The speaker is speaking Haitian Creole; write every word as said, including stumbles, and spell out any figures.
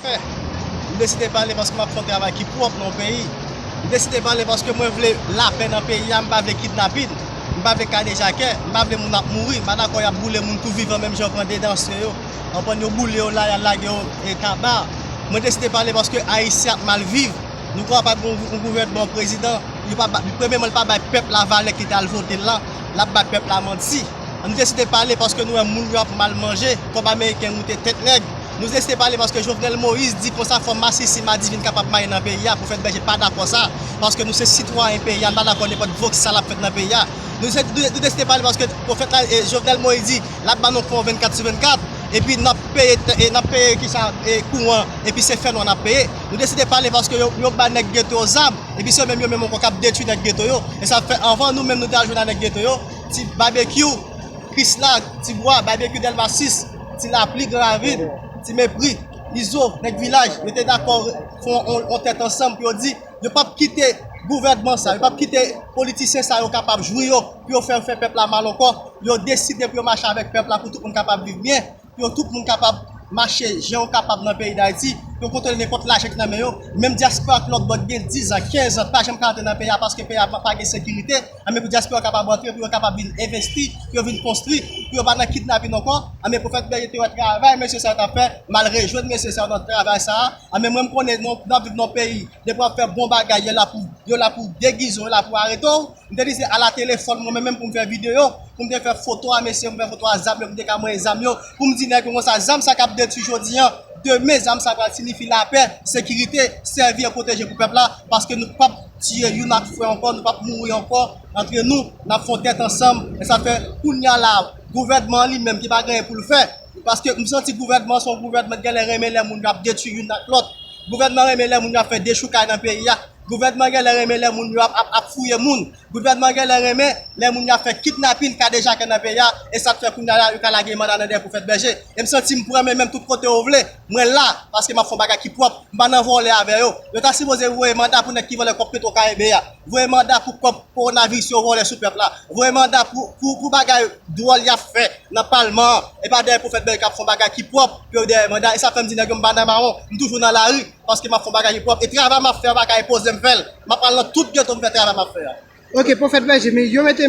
M deside pale paske m ap fè yon travay ki pwòp nan yon peyi. M deside pale paske mwen vle lapè nan peyi a, m pa vle kidnapin, m pa vle kadejakè, m pa vle moun ap mouri, m pa dakò y ap boule moun tou vivan menm jan yo pran de dansè yo, yo pran yo boule yo la, y al lage yo e kaba. Mwen deside pale paske Ayisyen ap mal viv. Nou kapab gen yon, yon gouvènman, yon prezidan, li pa ba, premyèman, li pa bay pèp la valè ki t al vote l la, l ap bay pèp la manti. Nou deside pale paske nou wè moun yo ap mal manje, kòb ameriken moute tèt nèg. Nou deside pale paske Jovenel Moïse di konsa fò masisi madivin kapab maye nan peyi a. Pwofèt Bèje pa dakò sa, paske nou se sitwayen peyi a, nou pa dakò nenpòt vòksal ap fèt nan peyi a. Nou, se, nou, nou deside pale paske pwofèt la, e, Jovenel Moïse di l ap ba nou kouran vennkat sou vennkat, epi n ap peye, e, n ap peye kisa, e, kouran, epi se fènwa n ap peye. Nou deside pale paske yo, yo ba nèg geto yo zam, epi se yo menm, yo menm ankò k ap detwi nèg geto yo. E sa fè anvan nou menm nou te al jwenn a nèg geto yo, ti Babekyou, Krisla, Ti Bwa, Babekyou, Dèlma sis, Ti Lapli, Gran Ravin, Ti Mepri, Izo, nèg Vilaj, yo te dakò fè yon, yon tèt ansanm pou yo di yo p ap kite gouvènman sa, yo p ap kite politisyen sa yo kapab jwi yo, pou yo fè, fè pèp la mal ankò. Yo deside pou yo mache avèk pèp la pou tout moun kapab viv byen, pou yo tout moun kapab mache jan yo kapab nan peyi Dayiti, pou yo kontwole nenpòt lajan ki nan men yo. Menm dyaspora ki lòt bò ki gen diz an, kenz an, pa janm ka antre nan peyi a paske peyi a pa, pa gen sekirite. Anben pou dyaspora kapab antre, pou yo kapab vin envesti, pou yo vin konstwi, pou yo pa nan kidnapin ankò. Anben Pwofèt Bèje te wè travay mesye sa yo t ap fè, m al rejwenn mesye sa yo nan travay sa a. Anben mwen m konnen nou, n ap viv nan yon peyi, depi w ap fè bon bagay, yo la pou, yo la pou degize w, yo la pou arete w. M te di se ala telefòn mwen menm pou m fè videyo, pou m te fè foto a mesye, pou m fè foto a zam yo, pou m te ka manyen zam yo, pou m di nèg yo konsa zam sa k ap detwi jodi an, demen zam sa pral siyifi lapè, sekirite, sèvi e pwoteje pou pèp la, paske nou p ap tiye youn ak frè ankò, nou p ap mouri ankò antre nou, n ap fè yon tèt ansanm, e sa fè kounye a la, gouvènman an li menm ki pa gen anyen pou l fè, paske m santi gouvènman an se yon gouvènman ki genlè renmen lè moun yo ap detwi youn ak lòt, gouvènman an renmen lè moun yo ap fè dechoukay nan peyi a, gouvènman an genlè renmen lè moun yo ap, ap, ap fouye moun, gouvènman an genlè renmen lè moun yo ap fè kidnapin, kadejakè nan peyi a, e sa k fè kounye a la yo ka lage manda nan dèyè Pwofèt Bèje, e m santi m pran men menm tout kote yo vle, mwen la, paske m ap fè yon bagay ki pwòp, m pa nan vòlè avè yo. Yo ta sipoze voye manda pou nèg ki vòlè kòb Petwo Karibe a. Voye manda pou kòb kowonaviris yo vòlè sou pèp la. Voye manda pou, pou, pou bagay dwòl y ap fè nan palman an. E pa dèyè Pwofèt Bèje k ap fè yon bagay ki pwòp pou yo dèyè manda. E sa fè m di nèg yo m pa nan mawon. M toujou nan lari paske m ap fè yon bagay ki pwòp. E travay m ap fè a pa ka enpoze m fè l. M ap al nan tout geto m fè travay m ap fè a. Ok, Pwofèt Bèje, men yo mete